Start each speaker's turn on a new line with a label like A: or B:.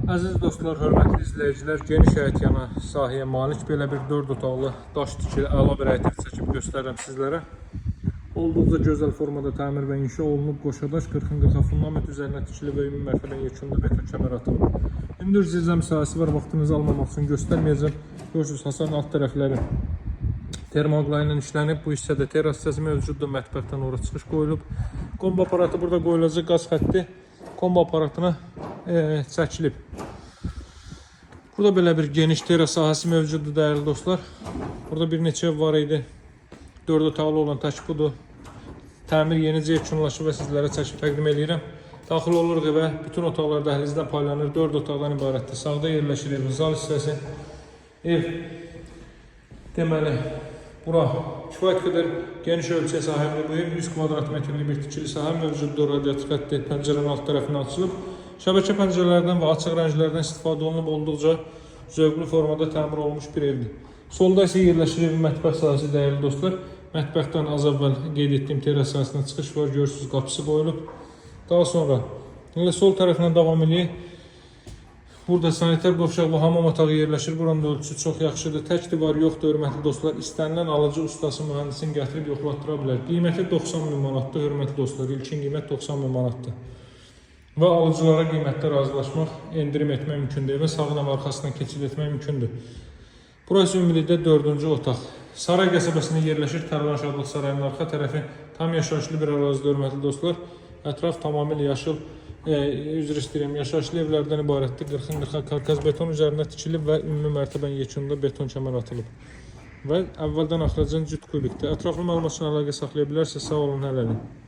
A: Əziz dostlar, hörmətli izləyicilər, geniş həyətyanı sahəyə malik belə bir 4 otaqlı daş tikili əla bir həyət evi çəkib göstərirəm sizlərə. Olduqca gözəl formada təmir və inşa olunub, qoşadaş 40-ın 40-a fundament üzərinə tikili və ümumi mərtəbə yekunda beton kəmər atılıb. Hündür zirzəmi sahəsi var, vaxtınızı almamaq üçün göstərməyəcəm. Görürsünüz, hasarın alt tərəfləri termoqla ilə işlənib. Bu hissədə teras hissəsi mövcuddur, mətbəxdən ora çıxış qoyulub. Kombo aparatı burada qoyulacaq, qaz xətti kombo aparatına çəkilib. Burada belə bir geniş teras sahəsi mövcuddur, dəyərli dostlar. Burada bir neçə ev var idi. 4 otaqlı olan tək budur. Təmir yenicə yekunlaşıb və sizlərə çəkib təqdim eləyirəm. Daxil oluruq evə. Bütün otaqlar dəhlizdən paylanır. 4 otaqdan ibarətdir. Sağda yerləşir evin zal hissəsi. Ev deməli bura kifayət qədər geniş ölçüyə sahibdir. Bu ev 100 kvadrat metrlik bir tikili sahə mövcuddur. Radiator xətti pəncərənin alt tərəfindən açılıb. Şəbəkə pəncərələrdən və açıq rənglərdən istifadə olunub, olduqca zövqlü formada təmir olunmuş bir evdir. Solda isə yerləşir evin mətbəx sahəsi, dəyərli dostlar. Mətbəxdən az əvvəl qeyd etdiyim teras sahəsinə çıxış var. Görürsünüz, qapısı qoyulub. Daha sonra elə sol tərəfindən davam eləyək. Burada sanitar qovşaq və hamam otağı yerləşir. Buranın da ölçüsü çox yaxşıdır. Tək divar yoxdur, hörmətli dostlar. İstənilən alıcı ustası, mühəndisin gətirib yoxlatdıra bilər. Qiyməti 90 min manatdır, hörmətli dostlar. İlkin qiymət 90 min manatdır. Və alıcılara qiymətdə razılaşmaq, endirim etmək mümkündür. Evin sağına və arxasına keçid etmək mümkündür. Burası ümumilikdə dördüncü otaq. Saray qəsəbəsində yerləşir. Tərlan Şadlıq Sarayının arxa tərəfi tam yaşayışlı bir ərazidir, hörmətli dostlar. Ətraf tamamilə yaşıl, üzr istəyirəm, yaşayışlı evlərdən ibarətdir. 40-ın 40-a karkaz beton üzərində tikilib və ümumi mərtəbənin yekununda beton kəmər atılıb. Və əvvəldən axıracan cüt kubikdir. Ətraflı məlumat üçün əlaqə saxlaya bilərsiniz. Sağ olun, hələlik.